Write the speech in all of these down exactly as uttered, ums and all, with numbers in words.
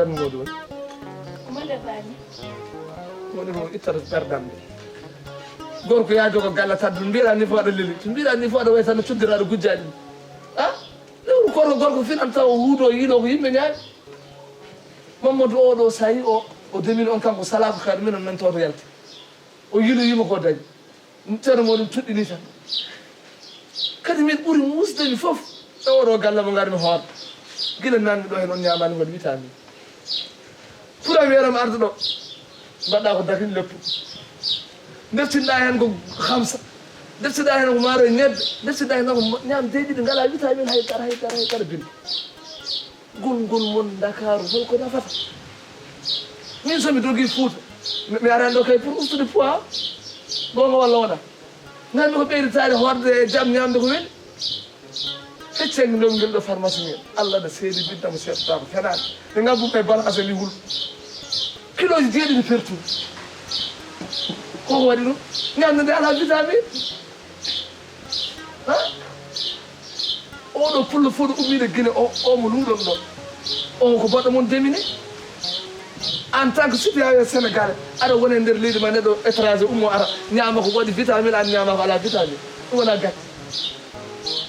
Moodi woni. Woni ko ittata ɓerdam de. Gorko yaa jogo galle tan, ɗum mbiɗa ni fo aɗa leli. Ɗum mbiɗa ni fo aɗa wayi tan no cuddira aɗa gujjaɗi. Ha? Lewru gorko, gorko finan tawa o huudo yiiɗo ko yimɓe ñaami. Mamadou o ɗo sayi o, o demini on kanko sala ko kadi minen nan tawto yalti. O yiloyima ko dañi. Ceerno mo ɗum tuɗɗini tan. Kadi min ɓuri musde mi fof. E oɗo galle mo ngarmi hoorde. Gila nanmi ɗo hen on ñamani ngol vitamine. Pour a wiyata mi arde ɗo. Mbaɗɗa ko dakin leppu. Deftinɗa hen ko hamsa. Deftinɗa hen ko maaro e ñebbe. Deftinɗa hen ko ñam deeƴiɗi ngala vitamine hay dara, hay dara, hay dara binde. Gongol mon Ndakaaru holko nafata? Min so mi dogi Fuuta, mi mi arani ɗo kay pour ustude poids. Gonga walla wona? Nganmi ko ɓeyditaade hoorde e jam ñamde ko weli. Feccen ngel ɗo pharmacie ngel. Allah ne seedi binta mo seeɗata ko fenaani. Ɓe ngabbu kay balance e lihul. Kiloji jeeɗiɗi pertu. Koko waɗi ɗum? Ñamde nde ala vitamine. Ha? Oɗo pullo fof ɗo ummiɗo Guinée o, o mo luuɗon ɗo. O ko baɗɗo mon demine. En tant que citoyen sénégalais, aɗa wona e nder leydi ma neɗɗo étranger ummo ara ñaama ko waɗi vitamine, an ñaama ko ala vitamine. Ɗum wona gacce.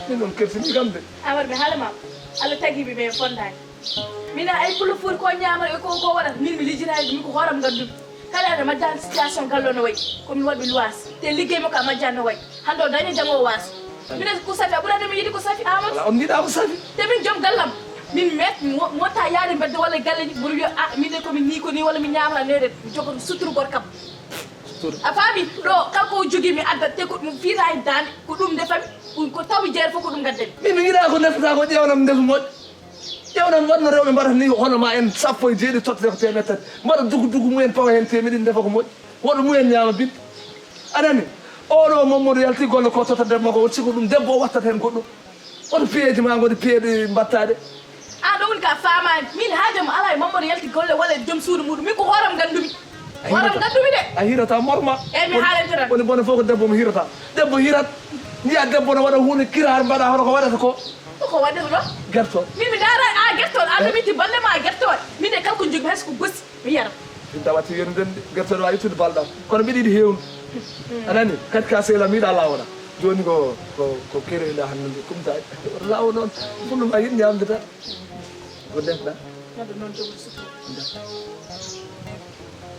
Min noon kertini kam de. Amar ɓe haala ma. Allah tagi ɓe ɓe fondani. Mina ay pullo fof ko ñaama e ko ko waɗata min mi lijjitaade ɗum ko hooram nganndu. Kala ene majjani situation gallo no wayi. Ko min waɗɓe luwaas. Te liggey makko a majjani no wayi. Hannde o dañi janngo o waas. Minen ko safi a ɓurani mi yiɗi ko safi Amadou. Wala on njiɗa ko safi. Te min joom gallam. Min met mi wo- mi wotta yaade mbedde walla e galleji mboɗo wiya a min de komin ni ko ni walla mi ñaamata newde mi jogoto suturu gorkam. Suturu. A faami ɗo kanko o jogii mi adda te ko ɗum fiira e daande ko ɗum ndefami ɗum ko tawi jeere fof ko ɗum ngaddami. Min mi yiɗa ko ndefata ko ƴeewnam ndefu moƴƴo. Ƴeewnan waɗno rewɓe mbaɗata ni hono ma en sappo e jeeɗi tottete ko teemeɗ tati mbaɗa dugu dugu mumen pawa heen teemeɗ ɗiɗi ndefa ko moƴƴi woɗo mumen ñaama bimbi anani. Oɗo Mamadou yalti golle ko tota debbo ko woni siko ɗum debbo o wattata heen goɗɗum woto piyeeji ma ngoni piyeeɗe mbattaɗe. A ɗo woni ka faamaani min haajam alaa e Mamadou yalti golle walla e joom suudu muɗum min ko hooram nganndumi. Hooram nganndumi de. A hirata morma. Eyi mi haalante tan. Woni bone fof ko debbo mo hirata debbo hirat njiya debbo no waɗa huunde kiraar mbaɗa hono ko waɗata ko. Ko waɗata ɗo? Gertoon. Min mi ndaara a gertoon a ɗo mitti balle ma gertoon min e kala ko jogmi hay so ko gosi mi yara. Min tawati yenude gertoon wawi ittude balɗam kono mbiɗa yiɗi hewnu. A nani kadi ka sehla mi yiɗa lawona. Joni ko ko ko kereɗa hannde kumtaɗe. Lawo noon fullo ma yiɗ ñamde tan. Ko ndefɗa? Neɗɗo noon jogori sutura.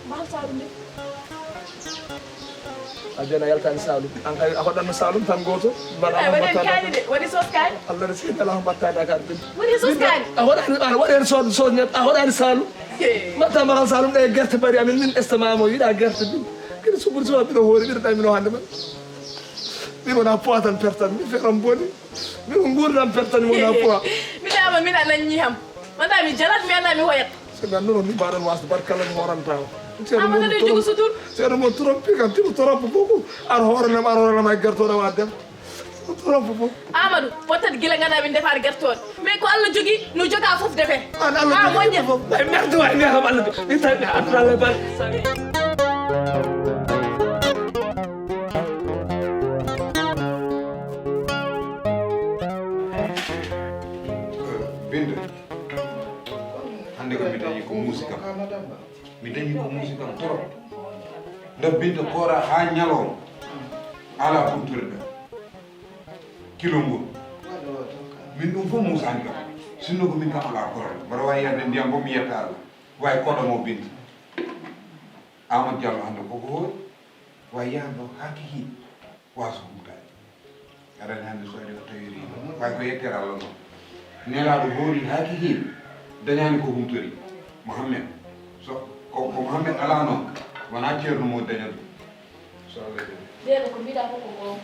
Mahal Saalum de. A joni a yaltani Saalum. An kay a hoɗanno Saalum tan gooto. Mbaɗa Ay, waɗi hen mbaɗa kaani de, waɗi sos kaani. Allah ne seedi ala ko mbatta Dakar ɗum. Waɗi sos kaani. A hoɗani a waɗi hen sood sood ñebbe a hoɗani Saalum. Mbatta Mahal Saalum ɗe gerte mbaɗi amin min estamamo yiɗa gerte ɗum. Kadi subbude suba mbiɗo hoori mbiɗo ɗamino hannde ma. Min wona poids tan pertan min feram boni. Min ko nguurdam pertani wona poids. Mi dama min a nanñi ham. Wonda mi jalat mi anda mi hoyat. So mi annduno ni mbaɗon wasde barkalla mi horanta o. Ceerno Amadou Modou Diouf Torom- sutur. Ceerno Modou Torom pi kam timo torop beaucoup. Ar horanam ar horanam ay gertoɗo wa dem. Torop beaucoup. Amadou pottat gila ngana min defar gertoɗo. Mais ko Allah jogi no joga fof defe. An Allah Ah, jogi moƴƴa. Fof. Ay merde wa ni kam Allah. Ni tawi Allah bal. Binta hannde ko mi dañi ko muusi kam mi dañi ko muusi kam trop. Nda Binta koora haa ñalawma ala huntore ɗam kilo ngol. Min ɗum fof muusani kam sinno ko min kam ala koral mbaɗa wawi yande ndiyam fof mi yetta Allah wawi koɗamo Binta. Amadou Diallo hannde koko hoori wawi yahan ɗo haa kikiiɗe waaso humtaade. Arani hannde so ari o tawiri wawi ko yettere Allah noon. Nelaaɗo hoori haa kikiiɗe dañaani ko humtori. Mohammed so ko ko Mohammed alaa noon wonaa ceerno mo daña ɗum. So Allah jaɓi. Ndeeɗo ko mbiɗa fof ko goonga.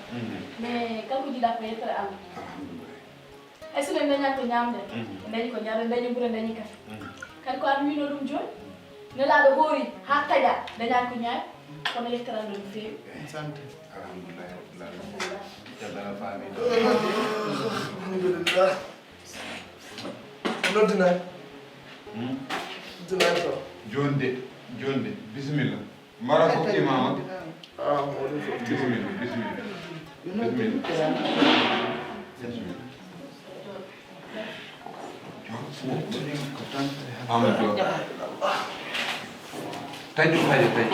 Mais kala ko jiɗa ko yettere Allah. Alhamdulillah. Hay so en dañani ko ñamde en dañi ko ñaare dañi gure dañi kafe kadi ko an wino ɗum joni nelaɗo hoori ha taƴa dañani ko ñaami kono yetteral ɗo no feewi sante alhamdulillahi rabbil alamin jabbana faami alhamdulillah noddinani noddinani to jonde jonde bisimilla Mbara ko imama. Ah, mo ɗum fof. Bismillah, bismillah. Bismillah. Bismillah. Amadou. Taƴu, taƴu, taƴu.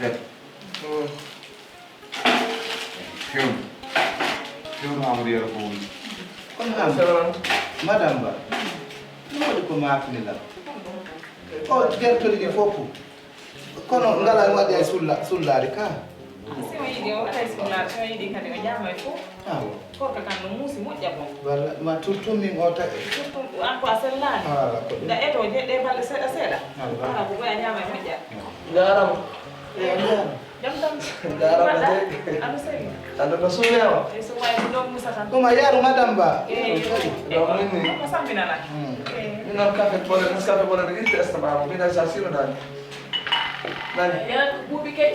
Taƴu. Fewnu. Fewnu Amadou Yero ko woni. Kono am, madame Ba, no waɗi ko maafni lam? O gertoɗi ɗi fof. Kono ngala waɗi ay sulla-, sullaade ka. Si o yiɗi o waɗa e sullaade, si o yiɗi kadi o ñaama e fof. Awa. Korka kan no muusi moƴƴa bon. Walla ma turtum min o taƴa. Surtout an ko a sellaani. Voilà, ko ɗum. Nda eto je ɗe balɗe seeɗa seeɗa. Voilà. Ala ko ɓoya ñaama e moƴƴa. Jaaraama. Eyi, jaaraama. Jam tan. Jaaraama de. Ano seli. Ano no suulewa. E so wayi ɗum ɗon musa tan. Ɗum a yaaru madame Ba. Eyi. Ɗum ɗum ni. Ko sambinana. Hmm. Eyi. Min noon café pole, Nescafé pole, mi itti estomac mo. Min sa sino dani. Nani? Yara ko buubi kay.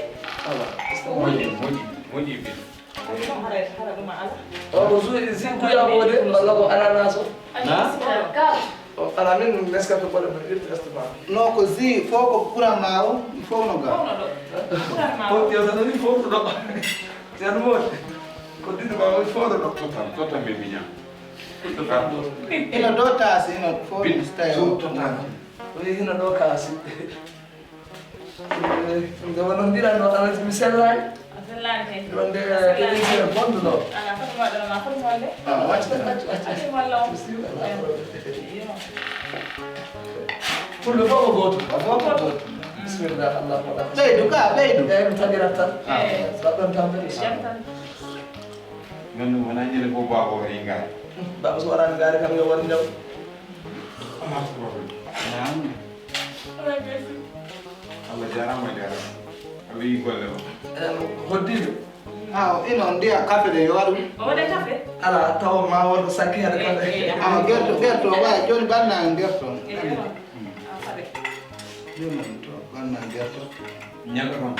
Ala. Moƴƴi, moƴƴi, moƴƴi bi. O, ko su-, si kuyaɓo de, walla ko ananas o? Na? O, ala min Nescafé boɗe men irti estomac. Non, ko jus fof ko ɓuran ma o, fof no ga. Fof no ɗo. Ɓuran ma o. Fof ƴeewta tan fof no ɗo. Ceerno Mody, ko ɗiɗo ma o fof no ɗo. Total, total ɓe miña. Ina ɗo taasi, ina fof no tawi o. Total. O wi hino ɗo kaasi. Eh, nde wonno mbiɗa no, Alhaji, mi sellaani. A sellaani kay. Ɗum nde, a sellaani. Émission bonɗo ɗo. Ala, foti waɗde ma, foti wonde. Ah, wacce, wacce, wacce. Foti walla on. Bismillah. Iyo. Fulɓe fof ko gooto. Ko gooto, ko gooto. Bismillah, Allah ko ɗam. Ɓeydu ka, ɓeydu. Eyi, mi tagirat tan. Ah. Eyi. Baɗɗon tampere. Jam tan. Ganndum wonaa ñande fof baaba o waɗi ngaari. Baaba so waɗaani ngaari kam yo waɗ njaw. Alaa ko problème. Naam. Allah jaaraama, a jaaraama. A weyi golle ma. Ehm, hoddiiɓe. Ah, o ino ndiya kafe de yo waɗu. O waɗa kafe? Ala, taw ma won ko sakki hade kafe. Eh, eh, ah, gerto, gerto, waay, jooni banna gerto. Eh, eh. Ah, fade. Jooni to banna gerto. Ñalɗo kam.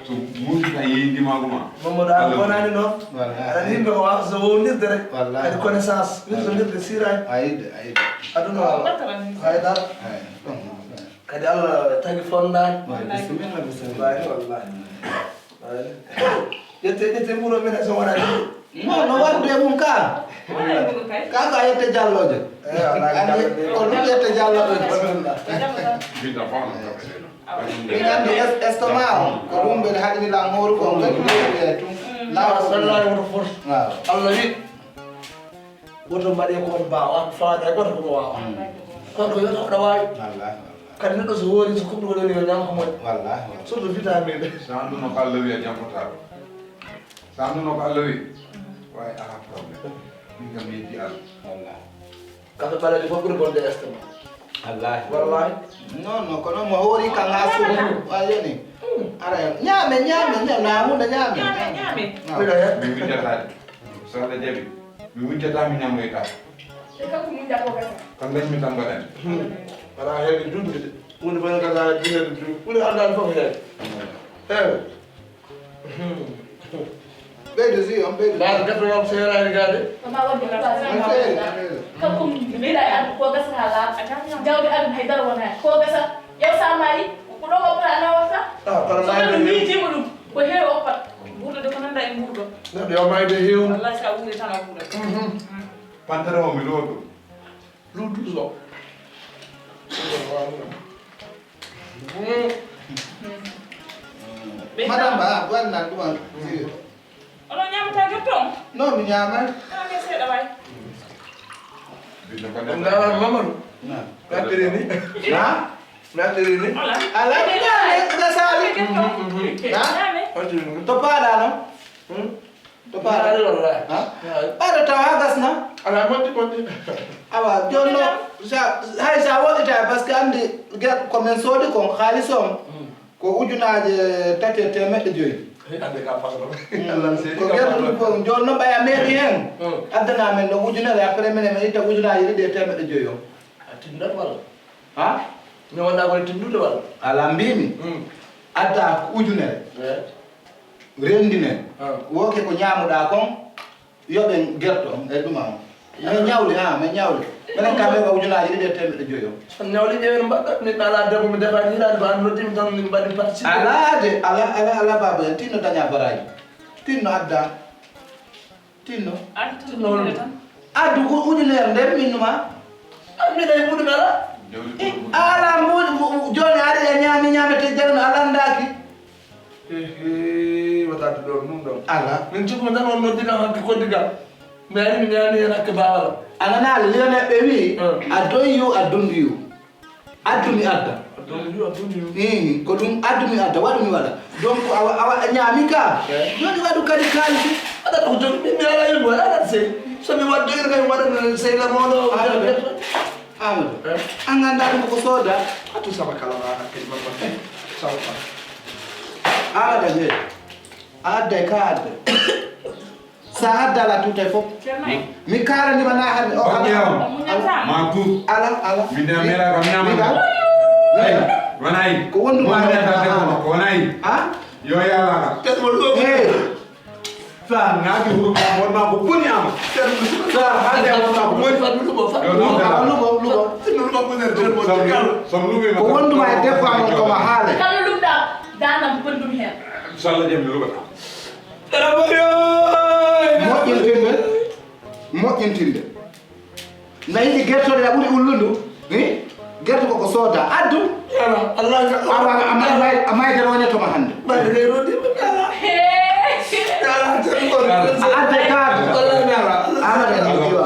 So muusi tan yeeyi ndimaagu ma. Mamadou, a bonaani noon. Wallaahi. Aɗa yimɓe ko waawata so wowndirde rek. Wallaahi. Kadi connaissance, wirtondirde siiraani. Ayde, ayde. Aduna o, haydara. Ay, ɗum. Kadi Allah tagi fondaani. Wallahi, bisimilla, bisimilla. Wallahi, wallahi. Wallahi. Ƴette, ƴette mbuuro men so wonaa ɗum. Non, no waɗde e mum ka. Wala e mum kay. Ka ko a yette Jallojo. Eh, wallaahi, andi, Jallojo. Ko ɗum yette Jallojo. Bisimilla. Binta fo no kaɓe ɗen. Min anndi es-, estomac o, ko ɗum ɓe haɗini lan hooru ko, kadi ɓe wiya tun. Mm. Lawa wallaahi woto fot. Waaw. Allah wi, woto mbaɗe ko on mbaawa, faada e goto ko mo waawa. Mm. Kono ko yota oɗo waawi. Wallaahi, wallaahi. Kadi neɗɗo so hoori, so kumɗo woni, yo ñaam ko moƴƴi. Wallaahi, wallaahi. Surtout vitamine. So annduno ko Allah wi a jampotaako. So annduno ko Allah wi, waay alaa problème. Min kam mi yeddi Allah. Wallaahi. Kafe ɓaleeje fof ɓuri bonde estomac. Wallaahi. Wallaahi. Non, non, kono mo hoori ka ŋaa suudu. A yoni. Mm. Ara, ñaame, ñaame, ñaame, na hunde ñaame. Ñaame, ñaame. Non. Mbiɗa he. Mi miccataade. So Allah jaɓi, mi miccata, mi ñamoyta. E kanko mun jaɓo gasa. Kam dañmi tan mbaɗani. Hmm. Wala heɓe dunde de. Woni bana gasa heɓe dunde de. Woni Allah fof heɓe. Heɓe. Ɓeydo si on, ɓeydo. Mbaɗa gasa on seeraani gaa de. Ko ma wonde place. On seeri, on seeri. Kanko mbiɗa e addu ko gasa haa laaɓa. Jawdi addu hay dara wona heen. Ko gasa, yaw sa maayi, ko ɗo o pla na wata. Ah, par so maayde ɗum heewi. Miijima ɗum, ko heewi o pat. Mbuurɗo de ko nanda e mbuurɗo. Neɗɗo yo maayde heewi. Wallahi sa wuuri tan a wuurat. Mhm. Mm. Pantere o mi lowa ɗum. Luutu so. Madame Ba, ah, buwan na duwan. Onon ñaamata jotto on? Non, mi ñaama. Ah, mais seeɗa waay. Ngara Mamadou. Na. Nattiri ni. Na? Nattiri ni. Ala. Ala, mi ñaame, nga saali. Jotto. Na? Nattiri ni. To paaɗa non. Hmm? To paara. Ari wallahi. Ha? Ari. Ɓayɗo tawa ha gasna. Ala moƴƴi, moƴƴi. Awa, jooni no, sa, hay sa woɗɗita, parce que anndi ger-, ko min soodi kon, haalis on, mm, ko ujunaaje tati e teemeɗɗe joyi. Hey, ande ka patron. Mm. Allah seedi ko ka gerɗo patron. Ɗum fof, jooni no ɓaya meeri heen. Mm. Addana men ɗo ujunere, après minen min itta ujunaaje ɗiɗi e teemeɗɗe joyi o. A tinnat walla? Ha? Mi wonaa ko e tinnude walla? Ala mbiimi. Mm. Adda ko ujunere. Eh. Renndinen. Ah. Wooke ko ñaamuɗaa kon, yoɓen gerto on, e ɗum am. Min ñawli, ha, min ñawli. Minen kam, heɓa ujunaaji ɗiɗi e teemeɗɗe joyi o. So ñawli, ƴeewen mbaɗɗa, min alaa debbo, mi defaani hiraani, ko an noddi mi tan, min mbaɗi participé. Alaa de, alaa, alaa, alaa, baaba, en tinno daña baraaji. Tinno adda. Tinno. Addu tan. Tinno ujunere tan. Addu ko ujunere nden min numa. Amina e muɗum ala. Ala mbuɗi jooni ari e ñaami ñaamete jaram a landaaki. Ehe, wataade ɗoon mum ɗoon. Ala. Min cukalel tan on noddi kam hakke koddi kam. Mi ari mi ñaami heen hakke baawal. Ala naa liyoneɓɓe wi a don yu a dundu yu. Addu mi adda. Addu mi addu mi. Ii ko ɗum addu mi adda waɗu mi waɗa. Donc awa awa a ñaami ka. Jooni waɗu kadi kaalisi. Aɗa ko jooni mi mi ala yimɓe aɗa sey. So mi waɗ jooni kay waɗa sey la mooɗo. Amadou. An nganndaa ɗum ko sooda. Atu sama kala ma hakkil ma ko. Sama. Ala da je. Adda ka adda. Sa adda ala tuutay fof. Mi kaalanima na hannde o ala. Ma tuut. Ala ala. Min de a meeɗa kam ñaama. Ay wanayi. Ko wondu ma meeɗa ko wanayi. Ha? Yo yaalaka. Hey. Sa naati huru ma won ma ko boni ama. Sa hande won ma ko boni. Yo no dara. Lugo lugo. Sam lugo. Ko wondu ma e debbo am ko ma haale. Kala lumɗa danam bondum hen. Inshallah jam lugo. Moƴƴintinde moƴƴintinde na yiɗi gertoɗe a ɓuri ullundu. Ni gerto koko sooda addu. Awa a maydere wone toma hannde. A adda kaada. Amada ni iwa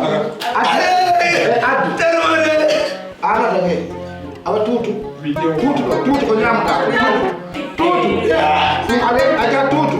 addu. Amada ni awa tuutu. Tuutu ko tuutu ko ñaamata. Tuutu. Ɗum aɗa aja tuutu.